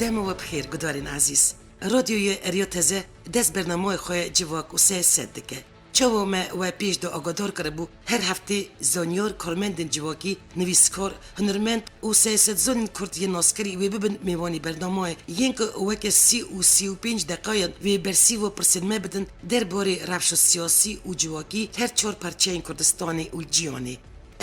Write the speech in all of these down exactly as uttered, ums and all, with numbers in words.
Dema we bi xêr, gudarên ezîz. Radyoyê Eriya Teze dest bernameyê xwe civak û siyaset dike. Çawa me we pêş de agadar kiribû, her heftê zanyar, karmendên civakî, nivîskar, hunermend û siyasetzanên Kurd yên naskirî wê bibin mêvanî bernameyê yên ku weke sî û sî û pênc deqayan wê bersîva pirsên me bidin derbarê rewşa siyasî û civakî her çar perçeyên Kurdistanê û cîhanê.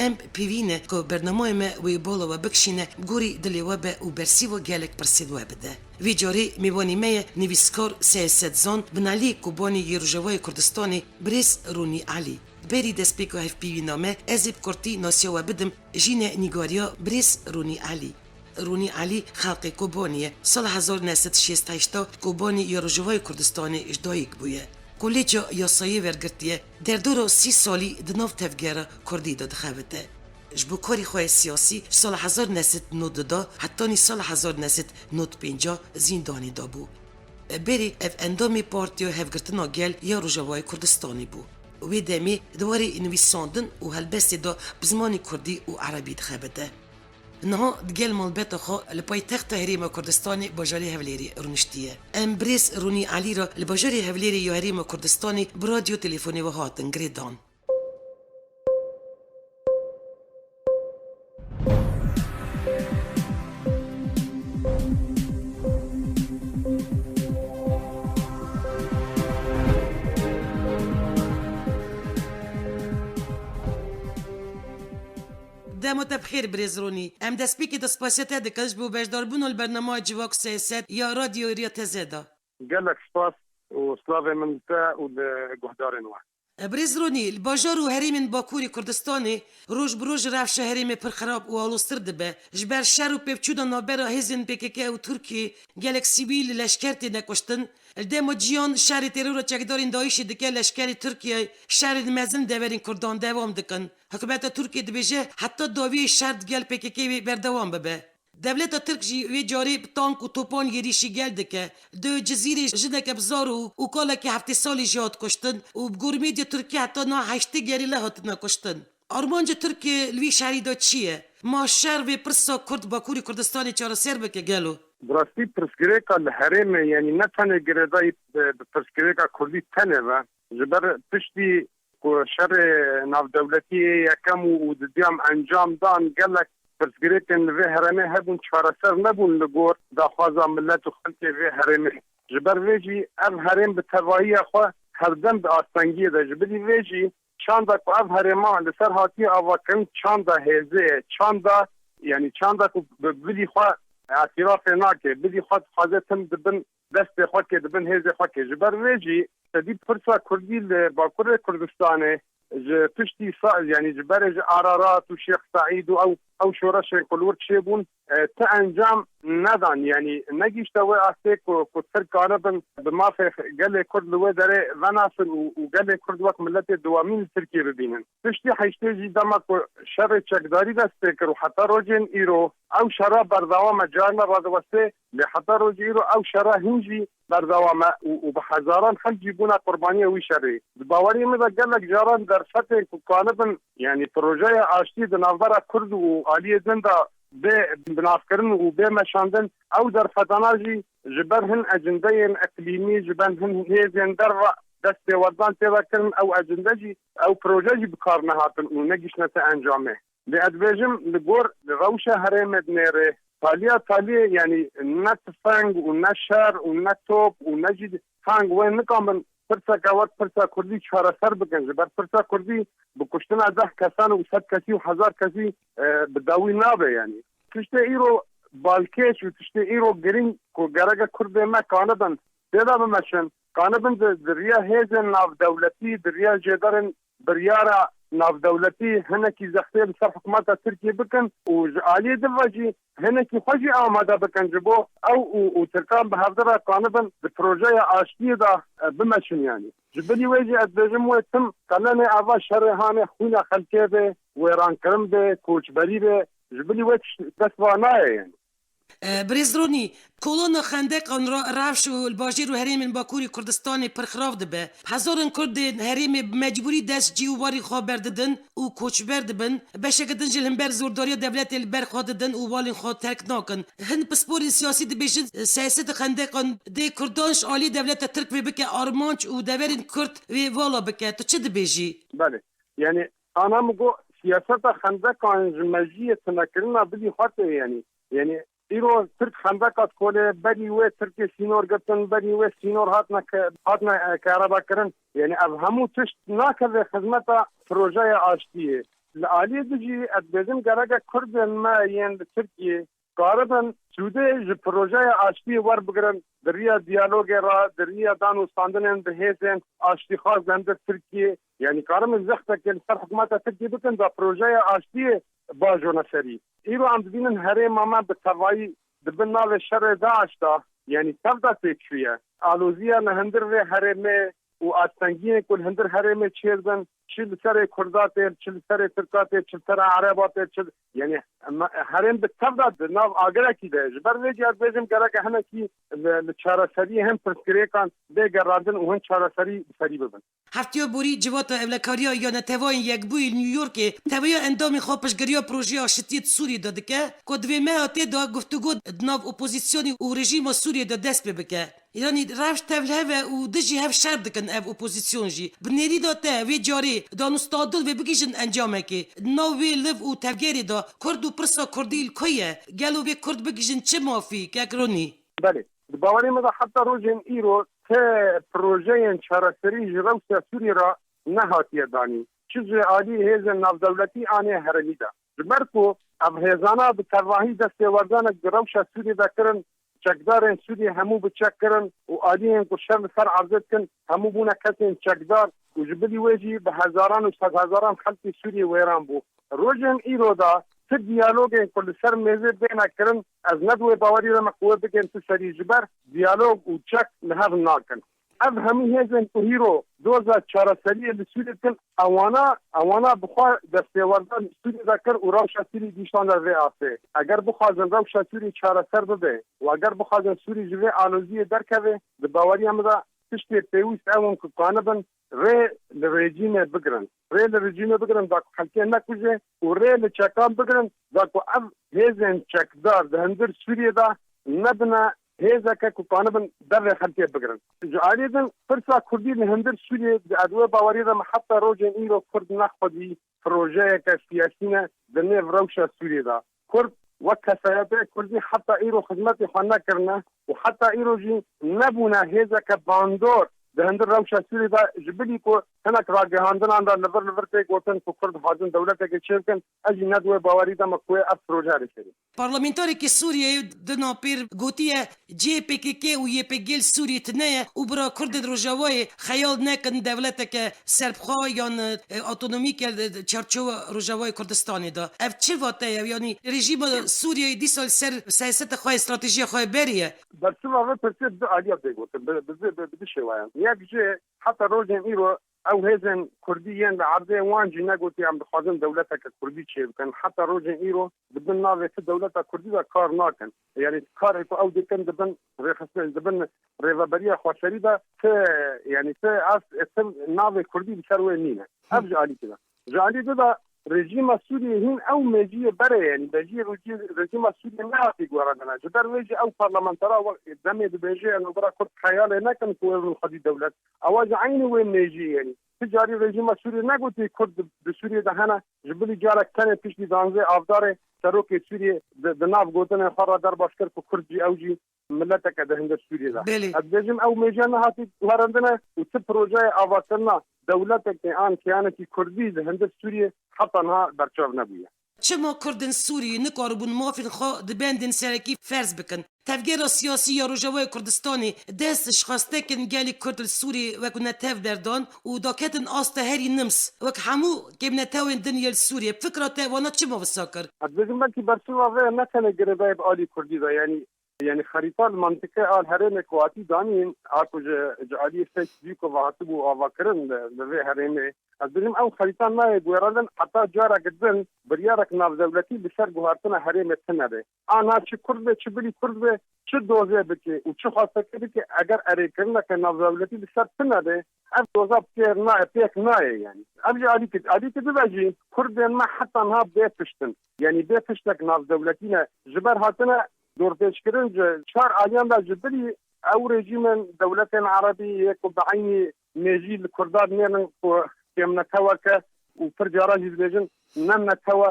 Em pêvî ne ku bernameyê me wê bala we bikişîne, bi gorî dilê we be û bersîva gelek pirsên we bide. Vê carê mêvanî me ye nivîskar, siyasetzan, binalî Kobanê yê Rojavayê Kurdistanê, birêz Ronî Elî. Berî destpêka hevpeyvîna me, ez ê bi kurtî nasiya we bidim, jî ne nîgariya birêz Ronî Elî. Ronî Elî xelkê Kobanê ye. Sala hezar neh sed şêst heşt Kobanê ya Rojavayê Kurdistanê ji dayik bûye. Koleja Yasayê wergirtiye. Derdora sî salî di nav tevgera Kurdî de dixebite. Ji bo karê xwe yê siyasî ji sala hezar neh sed nod du de hetanî sala hezar neh sed nod pênc zîndanê de bû. Berê ev endamê Partiya Hevgirtina Gel ya Rojavayê Kurdistanê bû. Wê demê di warê nivîsandin û helbestê de bi zimanê kurdî û erebî dixebite. Niha digel malbeta xwe li paytexta Herêma Kurdistanê bajarê Hewlêrê rûniştiye. Em birêz Ronî Elî re li bajarê Hewlêrê ya Herêma Kurdistanê bi radyo telefonê we hatin girêdan. Dema te bi xêr birêz Ronî. Em destpêkê de spasiya te dikin ji bo beşdarbûna li bernameya Civak û Siyaset ya Radyo Eriya Teze de. Gelek spas û slavê min li te û li guhdarên we. Birêz Ronî, li bajar û herêmên Bakurê Kurdistanê roj bi roj rewşa herêmê pir xirab û aloztir dibe. Ji ber şer û pêvçûna navbera hêzên P K K û Tirkiyê gelek sivîl leşker têne kuştin. Li dema ciyan şerê terora çekdarên DAIŞê dike, leşkerê Tirkiyeyê şerên mezin deverên Kurdan dewam dikin. Hikûmeta Tirkiyê dibêje, heta dawiyê şer digel P K K wê berdewam bibe. Dewleta Tirk jî wê carê bi tank û topan êrîşî gel dike. Di Cizîrê jineke bi zaro û kalekî heftê salî jî hat kuştin û bi gorî medya Tirkî heta niha heştê gerîla hatine kuştin. Armanca Tirkiyê li vî şerî de çi ye? Ma şer vê pirsa Kurd Bakurê Kurdistanê çareser bike gelo? Bi rastî pirsgirêka li herêmê, yanî ne tenê girêdayî bi, bi pirsgirêka Kurdî tenê ve. Ji ber piştî ku şerê navdewletî yê yekem û, û didiyam encam dan, gelek pirsgirêkên li vê herêmê hebûn, çareser nebûn li gor daxwaza milet û xelkê vê herêmê. Ji ber vê jî ev herêm bi tevahiya xwe hevdem di astengiyê de. Ji bilî vê jî çanda ku ev herêma li ser hatiye avakirin çanda hêzê ye, çanda, yanî çanda ku bi bilî xwe îtirafê nake, bilî xwe dixwaze tim di bin destê xwe ke, di bin hêzê xwe ke. Ji ber vê jî tedî pirsa Kurdî li Bakurê Kurdistanê ji piştî sa-, yanî ji berê ji Ararat û Şêx Seîd û ew, ew şoreşên ku li wir çêbûn, e, ti encam nedan, yanî negihişte wê astê ku, ku Tirk kanibin bi mafê gelê Kurd li wê derê venasin û, û gelê Kurd wek miletê dewamîn li Tirkiyê bibînin. Piştî heştê jî dema ku şerê çekdarî dest pê kir û heta rojên îro ew şera berdewam e, carna radiwestê, lê heta rojê îro ew şera hîn jî berdewam e û, û bi hezaran xelk jî bûne qurbaniya wî şerê. Di baweriyê min de gelek caran derfetên ku kanibin, yanî projeya aştiyê di navbera Kurd û aliyê din de bê binavkirin û bê meşandin, ew derfetana jî ji ber hin ecindeyên iqlîmî, ji ber hin hêzên derve destê werdan tê vekirin, ew ecinde jî, ew proje jî bi kar nehatin û negihiştine te encamê. Lê ez dibêjim, li gor rewşa herêmê dinêrê, taliya taliyê, yanî ne tifeng û ne şer û ne top û ne jî tang wê nikabin pirseke wek pirsa Kurdî çareser bikin. Ji ber pirsa Kurdî bi kuştina deh kesan û sed kesî û hezar kesî, e, bi dawî nabe, yanî. Tiştê îro balkêş û tiştê îro girîng ku gereke Kurdê me kanibin tê de bimeşin, kanibin di, di riya hêzên navdewletî, di riya jêderên biryara navdewletî hinekî zextê li ser hikûmeta Tirkiyê bikin û ji aliyê din ve jî hinekî xwe jî amade bikin ji bo ew û, û Tirkan bi hevdira kanibin di projeya aştiyê de, e, bimeşin yanî. Ji bilî wê jî ez dibêjim wê tim qelenê eva şerê hanê xwîna xelkê bê, wêrankirin bê, koçberî bê, ji bilî wê tişt dest va nayê yanî. E, Birêz Ronî, kolona xendeqan ra-, rewş û li bajêr û herêmên Bakurê Kurdistanê pir xirav dibe. Hezaran Kurdên herêmê bi mecbûrî dest cî û warî xwe berdidin û koçber dibin. Beşeke din jî li hember zordariya dewletê li ber xwe didin û walên xwe terk nakin. Hin pisporên siyasî dibêjin, e, siyaseta xendeqan dê Kurdan ji alî dewleta Tirk vê bike armanc û deverên Kurd wê vala bike. Tu çi dibêjî? Belê. Yani, ana min got, siyaseta xendekan ji mejiyê tunekirina bilî xwe tê, yani. Yani, îro Tirk xendeka dikolê, berî wê Tirkê sînor girtin, berî wê sînor hatine ke-, hatine, e, kereba kirin. Yani, ev hemû tişt nakeve xizmeta projeya aştiyê. Li aliyê din jî ez dibêjim gereke Kurdên me yên li Tirkiyê karibin sûdê ji projeya aştiyê werbigirin, di riya diyalogê re, di riya danûstandinên bi hêzên aştîxwaz li hundir Tirkiyê, yanî karibin zextekê li ser hikûmeta Tirkiyê bikin, da projeya aştiyê bajone serî. Îro em dibînin herêma me bi tevayî di bin navê şerê DAIŞ de, yanî tev de têk çûye. Aloziya li hundir vê herêmê û astengiyên ku li hundir herêmê çêdibin, çi li serê Kurda tê, çi li serê Tirka tê, çi li serê Ereba tê, çi, yanî, me, herêm bi tev de di nav agirekî de. Ji ber vê jî ez dibêjim gereke hinekî li, li çareseriyê hin pirsgirêkan bê gerandin û hin çareserî bi serî bibin. Heftiya borî Civata Ewlekariya ya Netewayên Yekbûyî li New Yorkê tevahiya endamên xwe piştgiriya projeya aşitiyê di Sûriyê de dike, ku di vê meha tê de guftûgo di nav opozîsyonê û rejîma Sûriyê de dest pê bike. Yanî rewş tevlihev e û dijî hev şer dikin ev opozîsyon jî. Bi nêrîna te vê carê danûstandin vê bigihîjin encamekê. Di nav vê liv û tevgerê de Kurd û pirsa Kurdî li ku ye? Gelo vê Kurd bigihîjin çi mafî, kek Ronî? Belê. Di bawerê me de heta rojên îro ti projeyên çareserî ji rewşa Sûriyê re nehatiye danîn. Çi ji alî hêzên navdewletî an ê herêmî de. Ji ber ku ev hêzana bi tevahî destêwerdanek di rewşa Sûriyê de kirin, çekdarên Sûriyê hemû bi çek kirin û aliyên ku şer li ser erdê dikin, hemû bûne kesên çekdar û ji bilî wê jî bi hezaran û sedhezaran xelkê Sûriyê wêran bû. Rojên îro de ti diyalogên ku li ser mêzê bêne kirin, ez ne di wê bawerî de me ku wê bikin ti serî, ji ber diyalog û çek li hev nakin. Ev hemî hêzên ku hîro doza çareseriyê li Sûriyê dikin, ewana, ewana bi xwe destêwerdan li Sûriyê de kir û rewşa Sûriyê gihîştande vê astê. Eger bixwazin rewşa Sûriyê çareser bibe û eger bixwazin Sûriyê ji vê aloziyê derkeve, di baweriya min de tiştê pêwîst ew in ku kanibin rê li rejîmê bigirin. Rê li rejîmê bigirin, da ku xelkê nekuje û rê li çekan bigirin, da ku ev hêzên çekdar di hundir Sûriyê de nebine hêzeke ku kanibin devê xelkê bigirin. Ji alî din pirsa Kurdî li hundir Sûriyê, di ez wê bawerî de me heta rojên îro Kurd ne xwedî projeyeke siyasî ne di nêv rewşa Sûriyê de. Kurd wek kesayetê Kurdî heta îro xizmetê xwe nekirine û heta îro jî nebûne hêzeke bandor di hundir rewşa Sûriyê de, ji bilî ku hinek ragihandinan de li vir li vir tê gotin ku Kurd dixwazin dewleteke çêbikin, ez jî ne di wê bawerî de me ku wê ev proje erê serî. Parlamentarekî Sûriyeyê di napêr gotiye, cihê P K K û Y P G li Sûriyê tune ye û bira Kurdên Rojavayê xeyal nekin dewleteke serbixwe yan, e, otonomîk e di çarçowa Rojavayê Kurdistanê de. Ev çi vate ye? Yanî rejîma Sûriyeyê dîsa li ser siyaseta xwe, stratejiya xwe beriye? Bersiva vê pirsê bi du aliya tê gotin, bi, bi, bi, bi du şêweyan. Yek jê heta rojên îro ew hêzên Kurdî yên li erdê wan jî negotî em dixwazin dewleteke Kurdî çêbikin. Heta rojên îro di bin navê ti dewleta Kurdî de kar nakin. Yanî karê ku ew dikin di bin rêxistin, di bin rêveberiya xweserî de ti, yanî ti ev, ti navê Kurdî li ser wê nîne. Ev ji alî tê de. Ji alî din de rejîma Sûriyê hîn ew mêjiyê berê, yanî mejiyê rejî-, rejîma Sûriyê nehatî guherandina. Ji ber wê jî ew parlamentera we demê dibêje, yanî bira Kurd xeyalê nekin ku wê bin xwedî dewlet. Ewa ji eynî wê mêjiyê, yanî ti carî rejîma Sûriyê negotî Kurd di, di Sûriyê de hene. Ji bilî carek tenê piştî danzdeh Avdarê serokê Sûriyê di, di nav gotinên xwe re derbas kir ku Kurd jî ew jî mileteke di hundir Sûriyê de. Belê. Ez dibêjim ew mêje nehatî guherandine û ti projeyê avakirina dewletekê an kiyanekî Kurdî di hundir Sûriyê heta niha berçav nebûye. Çima Kurdên Sûrî nikaribûn mafên xwe di bendên serekî ferz bikin? Tevgera siyasî ya Rojavayê Kurdistanê dest ji xwestekên gelê Kurd li Sûrî wek netew derdan û daketin asta herî nims, wek hemû kêmnetewên din yê li Sûriyê. Fikra te wana çima wisa kir? Ez dibêjim belkî bersiva vê ne tenê girêdayî bi alî Kurdî de, yanî Yanî xerîta li mantike a herêmê ku hatî danîn, a ku ji, ji aliyê Seyîd Dîko ve hatibû avakirin li, li vê herêmê. Ez dibêjim ew xerîta nayê guherandin heta careke din biryarek navdewletî li ser guhertina herêmê tune be. Ana çi Kurd be, çi bilî Kurd be, çi dozê bike û çi xwesteke bike, eger erêkirineke navdewletî li ser tune be, ev doza pêk nayê, pêk nayê yanî. Ev jî alîkî, alîkî bibe jî Kurdên me heta niha bê pişt in. Yanî bê piştek navdewletî ne. Ji ber hatine dorpêçkirin ji çar aliyan de ji bilî ew rejîmên dewletên erebî yê ku bi eynî mêjî li Kurdan mêrin ku kêmneteweke û pir cara jî dibêjin ne netewe,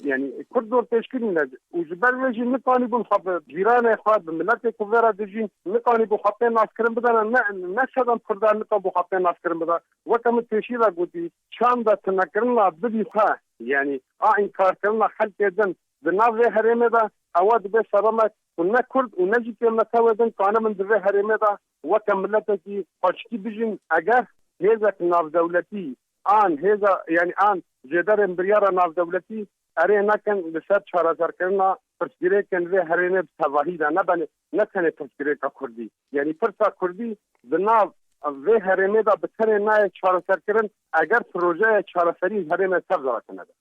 yanî Kurd dorpêçkirî ne û ji ber wê jî nikanîbûn xwe bi cîranê xwe, bi miletê ku vê re dijîn, nikanîbû xwe pê naskirin bidene, ne, ne sedem Kurdan nikanibû xwe pê naskirin bide. Weke min pêşî de gotî, çanda tunekirina bidî xwe, yanî a înkarkirina xelkê din di nav vê herêmê de, ewa dibe sebemek ku ne Kurd û ne jî kêmnetewê din kanibin di vê herêmê de weke miletekî xweşikî bijîn. Eger hêzek navdewletî an hêza, yanî an jêderên biryara navdewletî erê nekin li ser çareserkirina pirsgirêkên vê herêmê bi tevahî de, ne benê, ne tenê pirsgirêka Kurdî. Yanî pirsa Kurdî di nav vê herêmê de bi tenê nayê çareserkirin, eger projeya çareserî herêmê tev de tune be.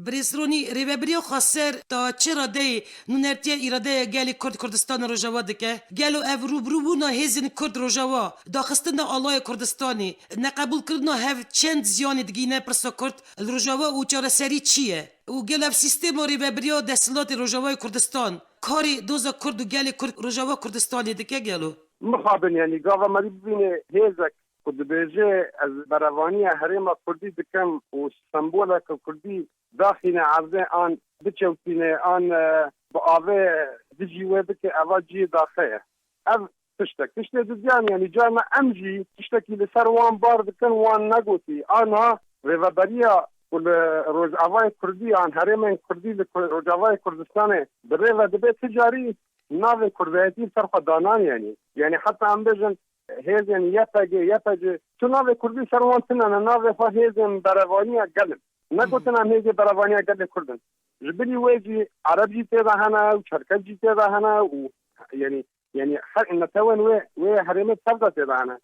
Birêz Ronî, rêvebiriya xweser ta çi radeyê nûnertiya îradeya gelê Kurd Kurdistana Rojava dike? Gelo ev rûbirûbûna hêzên Kurd Rojava, daxistina alaya Kurdistanê, neqebûlkirina hev çend ziyanê digihîne pirsa Kurd li Rojava û çareserî çi ye? Û gelo ev sîstema rêvebiriya desthilatê Rojavayê Kurdistan karê doza Kurd û gelê Kurd Rojava Kurdistanê dike gelo? Mixabin, yanî gava merî bibîne hêzek ku dibêje ez berevaniya herêma Kurdî dikim û semboleke Kurdî daxîne erdê an biçewtîne an, e, bi avê dijî wê bike, eva cihê daxe ye. Ev tiştek. Tiştê didiyan, yanî carna em jî tiştekî li ser wan bar dikin, wan negotî. Ana rêveberiya ku li Rojavayê Kurdî an herêmên Kurdî li Ku-, Rojavayê Kurdistanê bi rê ve dibe, ti carî navê Kurdayetî li ser xwe danan yanî. Yanî heta em bêjin hêzên Y P G, Y P C, tu navê Kurdî ser wan tune ne, navê xwe hêzên berevaniya gel in. Negotin em hêzê berevaniya gelê Kurd in. Ji bilî wê jî Ereb jî tê de hene û Çerkez jî tê de hene û yanî, yanî her netewên wê, wê herêmê tev de tê de hene.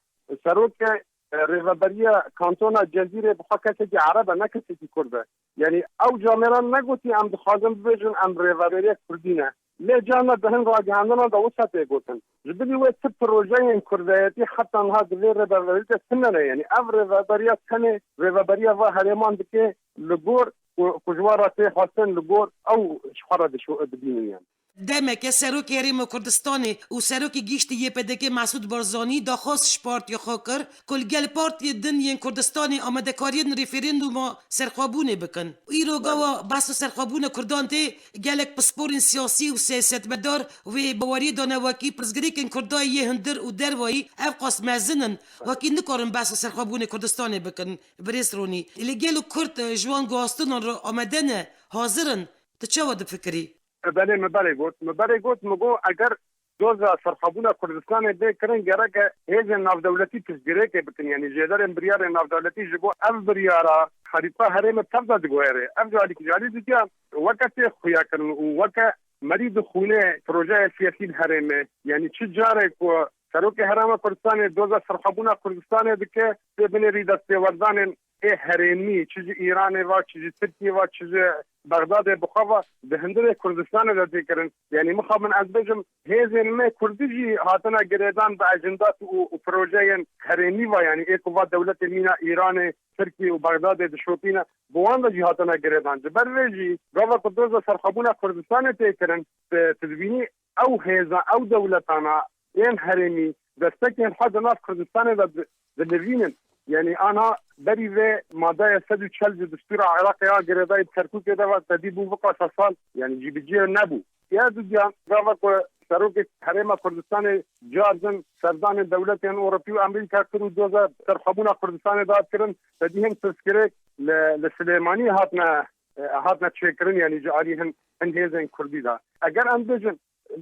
Serokê, e, rêveberiya kantona Cezîrê bi xwe kesekî Ereb e, ne kesekî Kurd e. Yanî ew camêran negotî em dixwazin bibêjin em rêveberiya Kurdî ne. Lê carna di hin ragihandinan de wisa tê gotin. Ji bilî wê ti projeyên kurdayetî heta niha di vê rêveberiyê de tune ne. Yanî ev rêveberiya tenê rêveberiya va herêman dike li gor ku, ku ji wan re tê xwestin, li gor ew ji xwe re dişo-, dibînin yan. Demeke Serokê Herêma Kurdistanê û Serokê Giştî yê P D K Mesûd Barzanî daxwaz ji partiya xwe kir ku li gel partiyên din yên Kurdistanê amadekariyên referandûma serxwebûnê bikin. Îro gava behsa serxwebûna Kurdan tê, gelek pisporên siyasî û siyasetmedar wê baweriyê dane wekî pirsgirêkên Kurda yê hundir û dervayî ev qas mezin in, wekî nikarin behsa serxwebûnê Kurdistanê bikin. Birêz Ronî, lê gelo Kurd, e, ji wan guhastinan re amade ne, hazir in? Tu çawa difikirî? Belê, min berê got. Min berê got, min got, eger doza serxwebûna Kurdistanê bê kirin, gereke hêzên navdewletî piştgirêkê bikin. Yanî jêderên biryarên navdewletî ji bo ev biryara xerîta herêmê tev de diguhere. Ev ji alîkî ji alî dîtiya weke tê xuyakirin û weke merî dixwîne projeya siyasî li herêmê. Yanî çi carê ku Serokê Herêma Kurdistanê doza serxwebûna Kurdistanê dike, tê binêrî destêwerdanên ê herêmî, çi ji Îranê ve, çi ji Tirkiyê ve, çi ji Bexdadê bi xwe ve di hundirê Kurdistanê de tê kirin. Yanî mixabin ez bêjim, hêzên me Kurdî jî hatine girêdan bi ejendat û, û projeyên herêmî ve, yanî ê ku va dewletê mîna Îranê, Tirkiyê û Bexdadê dişopîne, bi wan de jî hatine girêdan. Ji ber vê jî gava ku doza serxwebûna Kurdistanê tê kirin, tu, tu dibînî ew hêza, ew dewletana yên herêmî destekên xwe di nav Kurdistanê de di-, dinivînin. Yanî ana berî vê madeya sed û çel ji destûra Iraqê ya girêdayî Kerkûkê de ve tedî bû vika sesal, yanî cîbicî nebû. Ya dudiyan, gava ku serokê Herêma Kurdistanê car din serdanê dewletên Ewropî û Amerîka kir û doza serxwebûna Kurdistanê da kirin, tedî hin pirsgirêk li, li Silêmaniyê hatine, e, hatine çêkirin, yanî ji alî hin, hin hêzên Kurdî de. Eger em bêjin,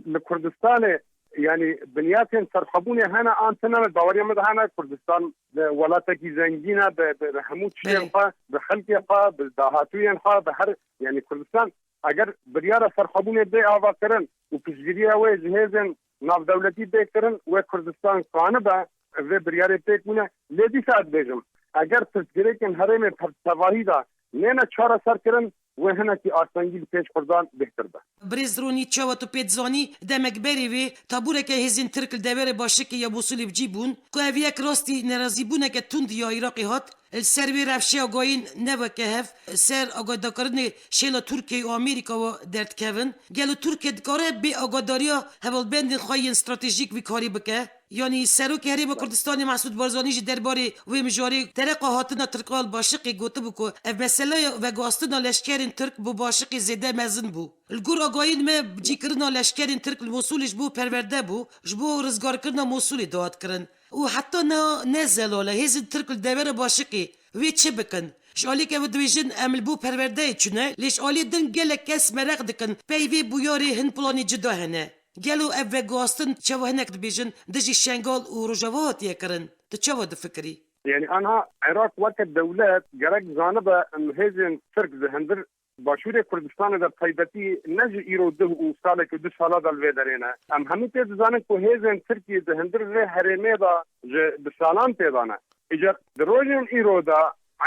li Kurdistanê, yanî binyatên serxwebûnê hene an tune ne, baweriya min de hene, Kurdistan welatekî zengîn e, bi, bi, bi hemû çiyên Belê. xwe, bi xelkê xwe, bi dahatûyên xwe, bi her, yanî Kurdistan Eger biryara serxwebûnê bê avakirin û piştgiriya wê ji hêzên navdewletî bê kirin, wê Kurdistan kanibe vê biryarê pêk bûne. Lê dîsa ez dibêjim, eger pirsgirêkên herêmê pe-, tevahî de nêne çareserkirin, wê hinekî astengî li pêş Kurdan bêhtir be. Birêz Ronî, çawa tu pê dizanî, demek berê wê taboreke hêzên Tirk li deverê Başikê ya Mûsilê bi cî bûn, ku ev yek rastî nerazîbûneke tund ya Iraqê hat, li ser wê rewşê agahiyên ne weke hev, ser agahdakirinê şêla Tirkiye û Amerîka wa derdikevin. Gelo Tirkiye dikare bê agahdariya hevalbendên xwe yên stratejîk vî karî bike? Yanî Serokê Herêma Kurdistanê Mesûd Barzanî jî derbarê wê mijarê dereqa hatina Tirkan li Başiqê gotibû ku ev meseleya veguhastina leşkerên Tirk bo Başiqê zêde mezin bû. Li gor agahiyên me, cîkirina leşkerên Tirk li Mûsilê ji bo perwerde bû, ji bo rizgarkirina Mûsilê dihat kirin. Û heta niha ne zelal e, hêzên Tirk li devera Başiqê wê çi bikin? Ji aliyeke wê dibêjin, em li bo perwerdeyê çûne, lê ji aliyê din gelek kes meraq dikin, pey vê bûyerê hin planê cida hene. Gelo ev veguhastin, çawa hinek dibêjin, dijî Şengal û Rojava hatiye kirin? Tu çawa difikirî? Yanî anha Iraq weke dewlet gerek zanibe, em hêzên Tirk di hundir Başûrê Kurdistanê de, taybetî ne ji îro duh û salek û du sala de li vê derê ne. Em hemû tê dizanin ku hêzên Tirkiyê di hundir vê herêmê de ji bi salan tê de ne. Îcar di rojên îro de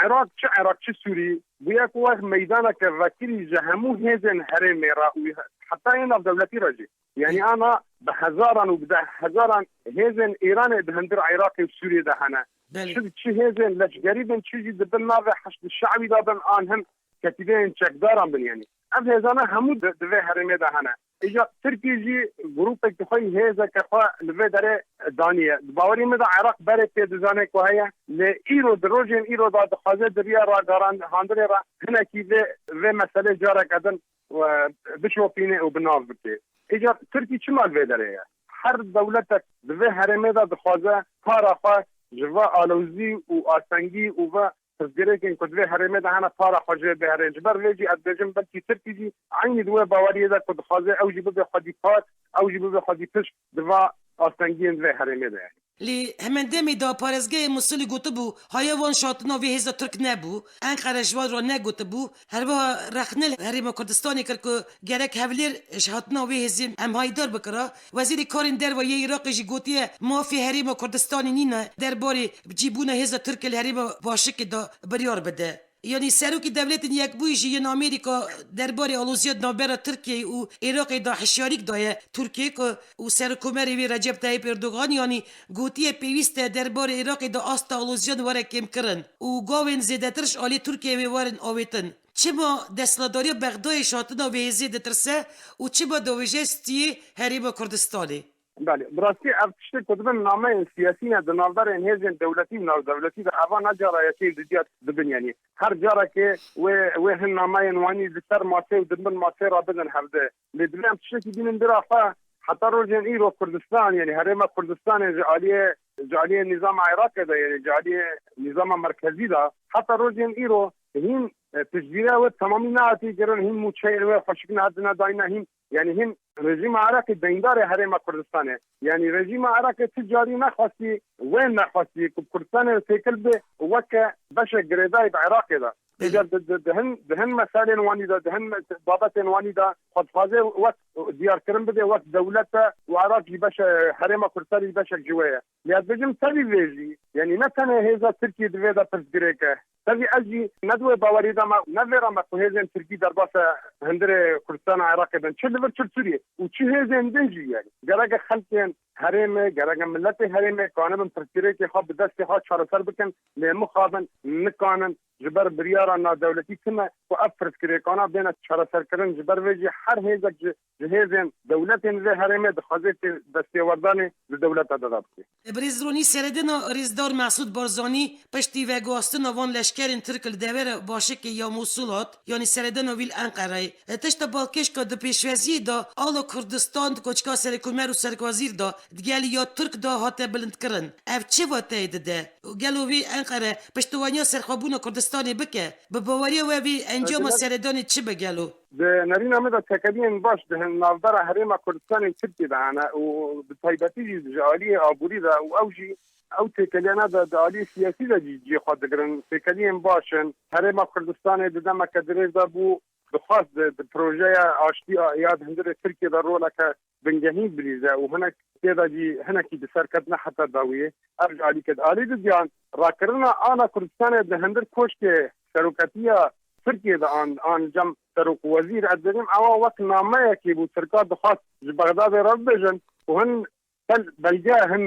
Iraq, çi Iraq çi Sûrî, bûye ku wek meydaneke vekirî ji hemû hêzên herêmê re û heta yê navdewletî re jî. Yanî ana bi hezaran û bi deh hezaran hêzên Îranê di hundir Iraqê û Sûriyê de hene. Belê. Çi, çi hêzên leşkerî bin, çi jî di bin navê Heşd Şe'wî de bin, an hin ketîbeyên çekdaran bin, yanî. Ev hêzana hemû di, di vê herêmê de hene. Îja Tirkî jî grûpekî xwe, hêzeke xwe li vê derê daniye. Di bawerî min de Iraq berê pê dizane ku heye, lê îro, di rojên îro de dixwaze di riya ragihandinê re hinekî vê, vê meselê careke din, e, bişopîne û bi nav bike. Îcar Tirkî çima li vê derê ye? Her dewletek di vê herêmê de dixwaze para xwe ji va alozî û astengî û va pirsgirêkên ku di vê herêmê de hene, para xwe jê bihere. Ji ber vê jî ez dibêjim, belkî Tirkî jî eynî di wê baweriyê de ku dixwaze ew jî bibe xwedî par, ew jî bibe xwedî pişt, di va astengiyên di vê herêmê de ye. Lê hemen demê de parêzgehê Mûsilê gotibû, haya wan ji hatina vê hêza Tirk nebû, Enqere ji wan re negotibû. Herwiha rexne li Herêma Kurdistanê kir ku gerek Hevlêr ji hatina wê hêzê em hayîdar bikira. Wezîrê Karên Derve yê Iraqê jî gotiye, mafê Herêma Kurdistanê nîne derbarê bicîbûna hêza Tirkê li Herêma Başikê de biryar bide. Yanî Serokê Dewletên Yekbûyî jî yên Amerîka derbarê aloziya di navbera Tirkiyeyê û Iraqê de hişyarîk daye Tirkiyê ku û Serokkomarê wê Recep Tayyip Erdogan, yanî gotiye pêwîst e derbarê Iraqê de asta aloziyan were kêmkirin û gavên zêdetir ji alî Tirkiyeyê wê werin avêtin. Çima desthilatdariya Bexdayê ji hatina vê hêzê ditirse û çima dibêje stiyê Herêma Kurdistanê? Belê, bi rastî ev tiştê ku dibin nameyên siyasî ne di navberên hêzên dewletî û navdewletî de, eva ne cara yekê û dudiya dibin, yanî her carekê wê, wê hin nameyên wanî li ser masê û di bin masê re bidin hevdê. Lê divê em tiştekî bînin bira xwe, heta rojên îro Kurdistan, yanî Herêma Kurdistanê ji aliyê, ji aliyê nîzama Iraqê de, yanî ji aliyê nîzama merkezî de, heta rojên îro hîn, e, piştgiriya wê temamî nehatî kirin, hîn mûçeyên wê xweşik nehatine dayîne, hîn, yanî hîn rejîma Iraqê deyndarê Herêma Kurdistanê. Yanî rejîma Iraqê ti carî nexwestî, wê nexwestî ku Kurdistanê têkil bê, weke beşek girêdayî bi Iraqê de. Belê. Îcar di, di, di hin, di hin meselên wanî de, di hin me-, babetên wanî de xwe dixwaze wek diyarkirin bide, wek dewlet e û Iraq jî beşe, Herêma Kurdistanê jî beşek ji wê ye. Lê ez dibêjim, tevî vê jî, yanî ne tenê hêza Tirkiyê di vê de pirsgirêk e. Tevî ez jî ne di wê bawerî de me, ne vê re me ku hêzên Tirkî derbasa hundirê Kurdistana Iraqê bin, çi li vir, çi li Sûriyê û çi hêzên din jî, yanî gereke xelkên herêmê, gereke miletê herêmê kanibin pirsgirêkê xwe bi destê xwe çareser bikin, lê mixabin nikanin ji ber biryara navdewletî tune ku ev pirsgirêkana bêne çareserkirin. Ji ber vê jî her hêzek ji, ji hêzên dewletên vê herêmê dixwaze tê destêwerdanê li dewleta de bike. Birêz Ronî, seredana rêzdar Mesûd Barzanî piştî veguhastina van leşkerên Tirk li devera Başikê ya Mûsul hat, yanî seredana wî li Enqereyê. E, tişta balkêş ku di pêşwaziyê de ala Kurdistan di koçika Serokkomer û Serokwezîr de di geliya Tirk de hate bilindkirin. Ev çi wateyê dide? Gelo vê Enqere piştewaniya serxwebûna Kurdistanê bike? Bi baweriya we vê encama seredanê çi be gelo? Di nerîna me de tekeliyên baş di hin navbera Herêma Kurdistanê û Tirkiyê de hene û bi taybetî jî ji aliyê aborî de û ew jî ew têkeliyana de di aliyê siyasî de jî cihê xwe digirin. Têkeliyên baş in. Herêma Kurdistanê di demeke dirêj de bû dixwest di, di projeya aştî ya di hundirê Tirkiyê de roleke bingehîn bilîze û hinek tê de jî hinekî bi ser ketine heta dawiyê. Ev ji alî ket. Alî didiyan rakirina ana Kurdistanê di hundir koşkê seroketiya Tirkiyê de an, an cem serok wezîr, ez dibêjim ewa wek nameyekê bû Tirka dixwest ji Bexdadê re bibêjin û hin bel-, belge, hin,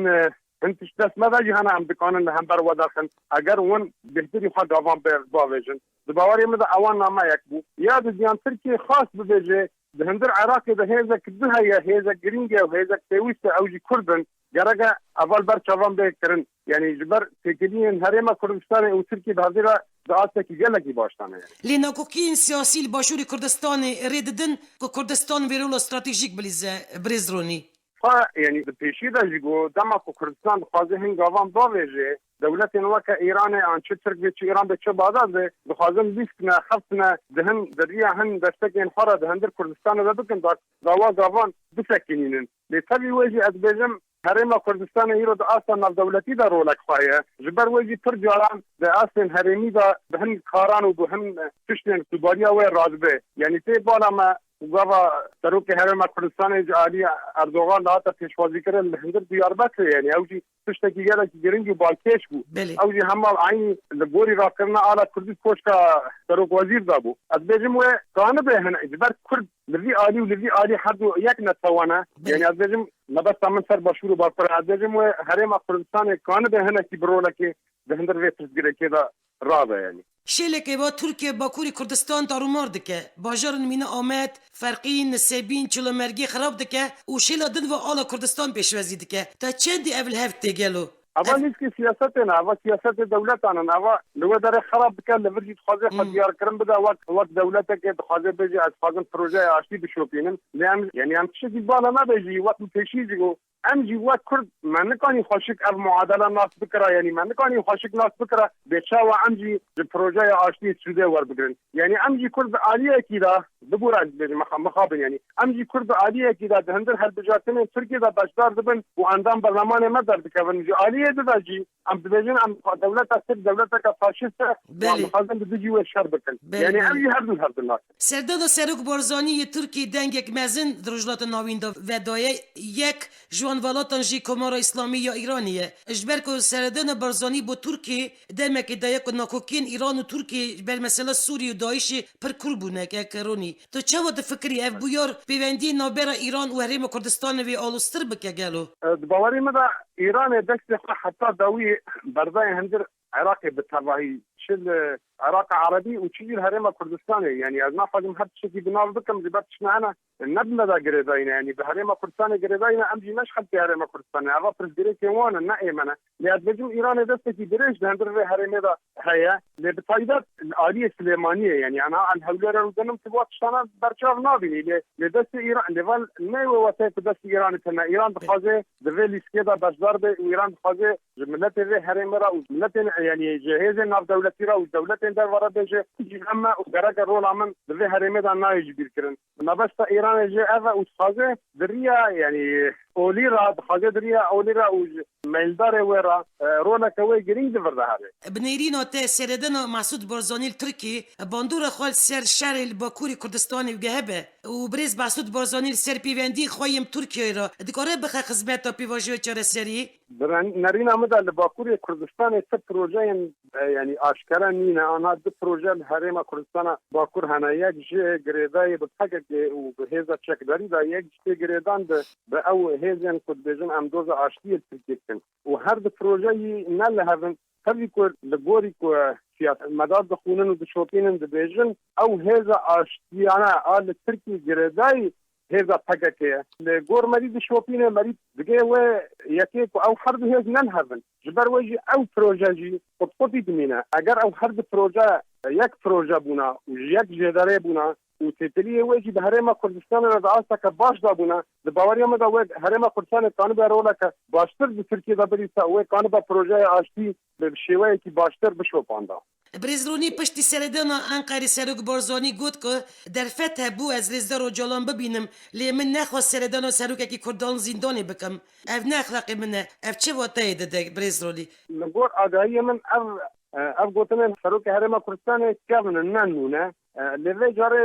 hin tişt dest me de jî hene em dikanin li hember we derxin. Eger hûn bêhtirî xwe gavan bê-, bavêjin. Di bawerê min de ewan nameyek bû. Ya didiyan Tirkiyê xwest bibêje, di hundir Iraqê de hêzek du heye, hêzek girîng e û hêzek pêwîst e, ew jî Kurd in. Gerek e ev li ber çavan bê kirin. Yanî ji ber têkiliyên Herêma Kurdistanê û Tirkiyê di hevdê re di astekî gelekî baş de ne. Lê nakokiyên siyasî li Başûrê Kurdistanê rê didin ku Kurdistan vê rola stratejîk bilîze, Birêz Ronî. Xwe, yanî di pêşî de jî got, dema ku Kurdistan dixwaze hin gavan bavêje, dewletên weke Îranê an çi Tirk bê, çi Îran bê, çi Baxdad bê, dixwazin lîstine, xeftine, di hin, di riya hin destekên xwe re di hundir Kurdistanê de bikin, da, dawa gavan bisekinînin. Lê tevî wê jî ez dibêjim, Herêma Kurdistanê îro di asta navdewletî de rolek xwe ye. Ji ber wê jî pir caran di astên herêmî de bi hin karan û bi hin tiştên sûbariya wê radibe. Yanî tê bala me û gava Serokê Herêma Kurdistanê ji alî Erdogan de hate pêşwazîkirin li hundir Diyarbekirê, yanî ew jî tiştekî gelekî giring û balkêş bû. Belê. Ew jî hema eynî li gorî rakirina ala Kurdî koşka Serok Wezîr de bû. Ez dibêjim wê kanibe hin ji ber Kurd li vî alî û li vî alî her du yek netewa ne. Belê. Yanî ez dibêjim mebesta min ser Başûr û Bakur e. Ez dibêjim wê Herêma Kurdistanê kanibe hinekî bi rolekê di hundir vê pirsgirêkê de rabe yanî. Şêlekê va Tirkiye Bakurê Kurdistan tarûmar dike. Bajarên mîna Amed, Ferqîn, Nisêbîn, Çilomergê xirab dike û şêla din va ala Kurdistan pêşwazî dike. Te çendî ev li hev tê gelo? Eva Ev lîskê siyasetê ne, eva siyasetê dewletan in. Eva li wê derê xirab dike, li vir jî dixwaze xwe Hmm. diyarkirin bide wek, wek dewletekê dixwaze bêje ez dixwazim projeya aştî bişopînim. Lê em, yanî em tiştekî bala me be jî wek min pêşî jî got, Em jî wek Kurd me nikanî xweşik ev muadele nas bikira, yanî me nikanî xweşik nas bikira, bê çawa em jî ji projeya aştiyê sûdê werbigirin. Yanî em jî Kurd bi aliyekî de, bibûre ez dibêjim, mexa-, mixabin yanî. Em jî Kurd bi aliyekî de di hundir hilbijartinên Tirkiyê de beşdar dibin û endam berlemanê me derdikevin. Ji aliyê din de jî em dibêjin, em dewleta Tirk dewleteke faşîst e û em Belê. dixwazin bi dijî wê şer bikin. Belê, Yanî em belê. jî her du hev dinak. Serdana Serok Barzanî yê Tirkiyê dengek mezin di Rojhilata Navîn de vedaye. Yek ji wan welatan jî Komara Îslamî ya Îranê ye. Ji ber ku seredana Barzanî bo Tirkiyê demekê daye ku nakokiyên Îran û Tirkiyê ji ber mesela Sûriyê û DAIŞê pir kûr bûne, kek Ronî. Tu çawa difikirî ev bûyar pêwendiyên navbera Îran û Herêma Kurdistanê wê aloztir bike gelo? E, di bawerî min de Îranê destê xwe heta dawî berdayê hundir Iraqê bi tevahî, çi li Iraqa Erebî û çi jî li Herêma Kurdistanê. Yanî ez naxwazim her tiştekî bi nav bikim, ji ber tiştine hene ne bi me de girêdayî ne. Yanî bi Herêma Kurdistanê girêdayî ne, em jî ne ji xelkê Herêma Kurdistanê. Eva pirsgirêkên wan in, ne ê me ne. Lê ez dibêjim Îranê destekî dirêj di hundir vê herêmê de heye. Lê bi taybet li aliyê Silêmaniyê, yanî em ha em Hewlêrê rûdinin, tu vat tiştana berçav nabînî. Lê, lê destê Îran, lê van ne wê wetê ku destê Îranê tune. Îran dixwaze di vê lîstikê de beşdar be û Îran dixwaze ji miletê vê herêmê re û ji miletên, yanî ji hêzên navdewletî re û ji dewletên derve re bêje, jî em me û gereke rola min di vê herêmê de nayê ji bîr kirin. Mebesta Îranê jî ev e û dixwaze di riya, yanî olî re, dixwaze di riya olî re û ji meyildarê wê re, e, roleke wê girîng di vir de hebe. Bi nêrîna te seredana Mesûd Barzanî li Tirkiyê bandora xwe li ser şerê li Bakurê Kurdistanê gehebe û birêz Mesûd Barzanî li ser pêvendiyê xwe yên Tirkiyeyê re dikare bixe xizmeta pêvajoya çareseriyê? Di ren-, nerîna min de li Bakurê Kurdistanê ti projeyên, e, yanî aşkere nîne. Anha du proje li Herêma Kurdistana Bakur hene. Yek ji girêdayê bi P K K û bi hêza çekdarî de, yek jî tê girêdan bi, bi ew hêzên ku dibêjin em doza aştiyê li Tirkiyê dikin. Û her du projeyî ne li hev in. Tevî ku li gorî ku siyaset medar dixwînin û dişopînin dibêjin, ew hêza aştiyane a li Tirkiyê girêdayî hêza P K K ye. Li gor merî dişopîne, merî digê wê yekê ku ew her du hêz ne li hev in. Ji ber wê jî ew proje jî qutqutî dimîne. Eger ew her du proje yek proje bûna û ji yek jêderê bûna û têkiliyê wê jî di Herêma Kurdistanê de di asteke baş de bûna, di baweriya min de wê Herêma Kurdistanê kanibe roleke baştir di Tirkiyê de bilîse û wê kanibe projeya aştî bi şêweyekî baştir bişopanda. Birêz Ronî piştî seredana Enqerê Serok Barzanî got ku derfet hebû ez Rêzdar Ocalan bibînim, lê min nexwest seredana serokekî Kurdan zîndanê bikim. Ev ne exlaqê min e. Ev çi wateyê dide, Birêz Ronî? Li gor agahiyê min ev E, ev gotinên Serokê Herêma Kurdistanê kevin in, ne nû ne. E, lê vê carê,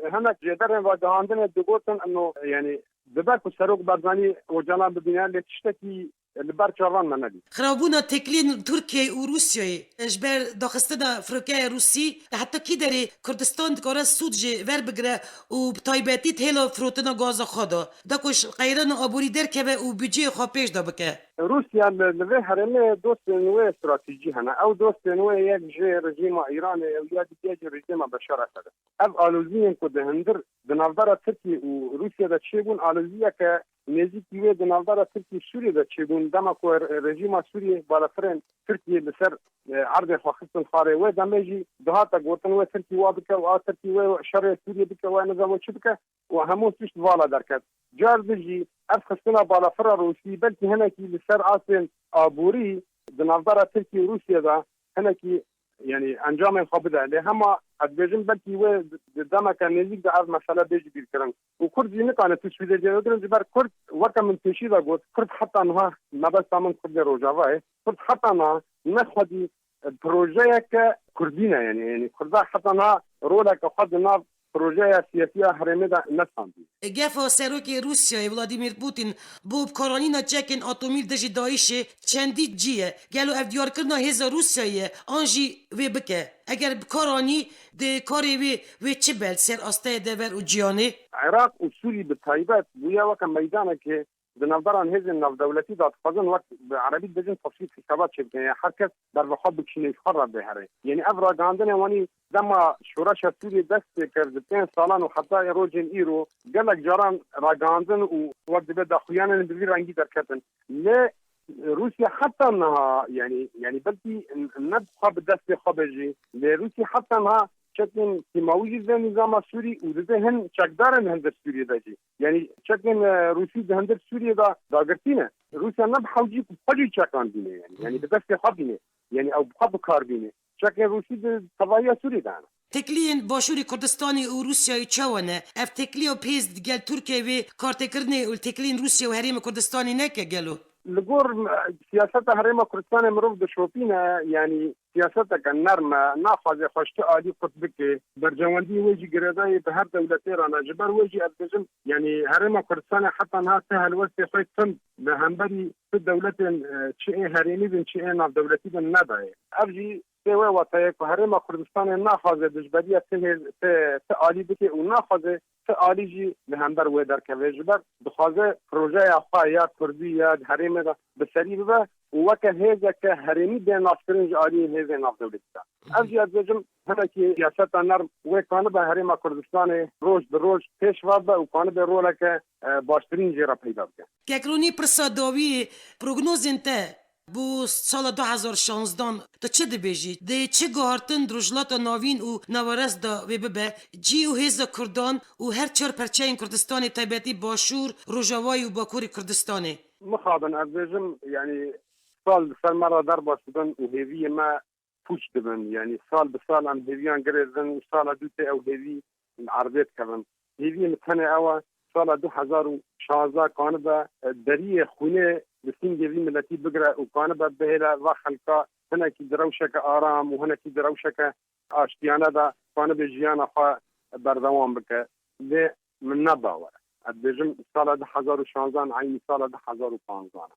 e, hinek jêderên ragihandinê digotin, ino, yanî, dibe ku Serok Barzanî Ocalan bibîne, lê tiştekî li ber çavan me nedît. Xirabûna têkiliyên Tirkiyeyê û Rûsyayê ji ber daxistina firokeya Rûsî, li heta kî derê Kurdistan dikare sûd ji ver bigire û bi taybetî di hêla firotina gaza xwe de, da ku ji qeyrana aborî derkeve û budceyê xwe pêş de bike? Rûsya li, li vê herêmê dostên wê stratejî hene. Ew dostên wê yek jê rejîma Îranê ew ya dî jî rejîma Beşar Esed e. Ev aloziyên ku di hundir di navbera Tirkiye û Rûsya de çêbûn, aloziyeke nêzîkî wê di navbera Tirkiye û Sûriyê de çêbûn. Dema ku re-, rejîma Sûriyê balafirên Tirkiye li ser, e, erdê xwe xistin xwarê, wê demê jî dihate gotin wê Tirkî wa bike û a Tirkî wê şerê Sûriyê bike, wê nizam wê çi bike û hemû tişt vala derket. Car di jî ev xistina balafira Rûsî belkî hinekî li ser astên aborî di navbera Tirkiye û Rûsya de hinekî, yanî, encamên xwe bide. Lê hema ez dibêjim belkî wê di demeke nêzîk de ev mesele bê jî bîrkirin. Û Kurd jî nikane tu Swîdê cêvegirin, ji ber Kurd, weke min pêşî de got, Kurd heta niha, mebesta min Kurdê Rojava ye, Kurd heta niha ne xwedî projeyeke Kurdî ne, yanî, yanî Kurda heta niha roleke xwe di nav projeya siyasî ya herêmê de nestandiye. Gefa Serokê Rûsyayê Vladimir Putin bo bikaranîna çekên atomî li dijî DAIŞê çendî cî ye. Gelo ev diyarkirina hêza Rûsyayê ye an jî wê bike? Eger bikaranî, di karê wê, wê çi be li ser asteyê dever û cîhanê? Iraq û Sûrî bi taybet bûye weke meydanekê di navberan hêzên navdewletî de dixwazin wek bi erebî dibêjin tefsîl hisabat çêbikin. Yanî her kes bervexwe bikişîne, ji xwe re bihêre. Yanî ev ragihandinên wanî dema şoreşa Sûriyê dest pê kir, di pênc salan û heta rojên îro gelek caran ragihandin û wek dibe daxuyanên bi vî rengî derketin. Lê Rûsya heta niha, yanî, yanî belkî ne bi xwe bi destê xwe be jî, lê Rûsya heta niha çekên kîmawî jî dide nîzama Sûrî û dide hin çekdarên li hundir Sûriyê de jî. Yanî çekên, e, Rûsî di hundir Sûriyê de dagirtî ne. Rûsya ne bi hewcî xwe jî çekan bîne, yanî, yanî bi destê xwe bîne. Yanî ew bi xwe bi kar bîne. Çekên Rûsî di tevahiya Sûriyê de hene. Têkiliyên Başûrê Kurdistanê û Rûsyayê çawa ne? Ev têkiliya pêz digel Tirkiyeyê wê kartêkirinê û li têkiliyên Rûsya û Herêma Kurdistanê neke gelo? Li gor, e, siyaseta Herêma Kurdistanê mirov dişopîne, yanî siyaseteke nerm e, naxwaze xwe ji ti alî qut bike. Berjewendiyê wê jî girêdayî bi her dewletê re ne. Ji ber wê jî ez dibêjim, yanî Herêma Kurdistanê heta niha ti helwestê xwe tim li hemberî ti dewletên, e, çi ê herêmî bin, çi ê navdewletî bin nedaye. Ev jî tê wê wateyê ku Herêma Kurdistanê naxwaze dijberiya ti hêz-, ti, ti alî bike û naxwaze ti alî jî li hember wê derkeve. Ji ber dixwaze projeya xwe ya Kurdî ya di herêmê de bi serî bibe û weke hêzeke herêmî bê naskirin ji aliyê hêzên navdewletî de. Ev jî ez dibêjim hinekî siyaseta nerm wê kanibe Herêma Kurdistanê roj bi roj pêş ve bibe û kanibe roleke, e, baştirîn jê re peyda bike. Kek Ronî, pirsa dawiyê, prognozên te bo sala du hezar şanzdan tu çi dibêjî? Dê çi guhartin di Rojhilata Navîn û Nawerest de wê bibe? Cî û hêza Kurdan û her çar perçeyên Kurdistanê, taybetî Başûr, Rojavayê û Bakurê Kurdistanê? Mixabin, ez dibêjim, yanî sal li ser me re derbas dibin û hêviyê me pûç dibin. Yanî sal bi sal em hêviyan girê didin û sala dû tê ew hêvî li erdê dikevin. Hêviyê min tenê ew e, sala du hezar û şazdeh kanibe, e, deriyê xwînê li sîngê vî miletî bigire û kanibe bihêle va xelka hinekî di rewşeke aram û hinekî di rewşeke aştiyane de kanibe jiyana xwe berdewam bike. Lê min ne bawer e. Ez dibêjim sala du hezar û şazdeh eynî sala du hezar û panzdeh e.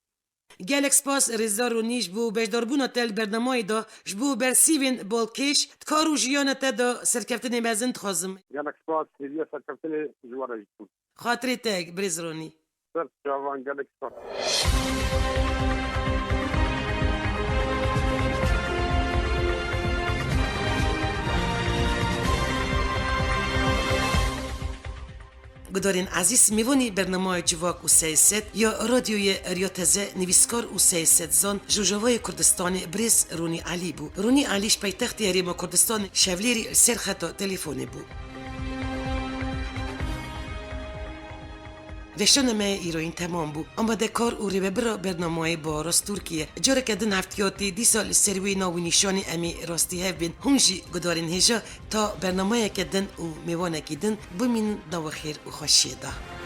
Gelek spas Rêzdar Ronî ji bo beşdarbûna te li bernameyê de, ji bo bersîvên balkêş di kar û jiyana te de serkeftinê mezin dixwazim. Gelek spas, hêviya serkeftinê ji we re jî dikim. Xatirê te, birêz Ronî. Ser çavan, gelek spas. Gudarên ezîz, mêvanê bernameya Civak û Seyset ya Radyoyê Eriya Teze, nivîskar û siyasetzan ji Rojavayê Kurdistanê birêz Ronî Elî bû. Ronî Elî ji paytextê Herêma Kurdistanê Şevlêrê li ser xeta telefonê bû. Veşana me îroyîn temam bû. Amadekar û rêvebira bernameyê Baras Tirkiye. Careke din heftiyatê dîsa li ser wê nav û nîşanê em ê rastî hev bên. Hûn jî gudarên hêja ta bernameyeke din û mêvanekî din bimînin di nava xêr û xweşiyê de.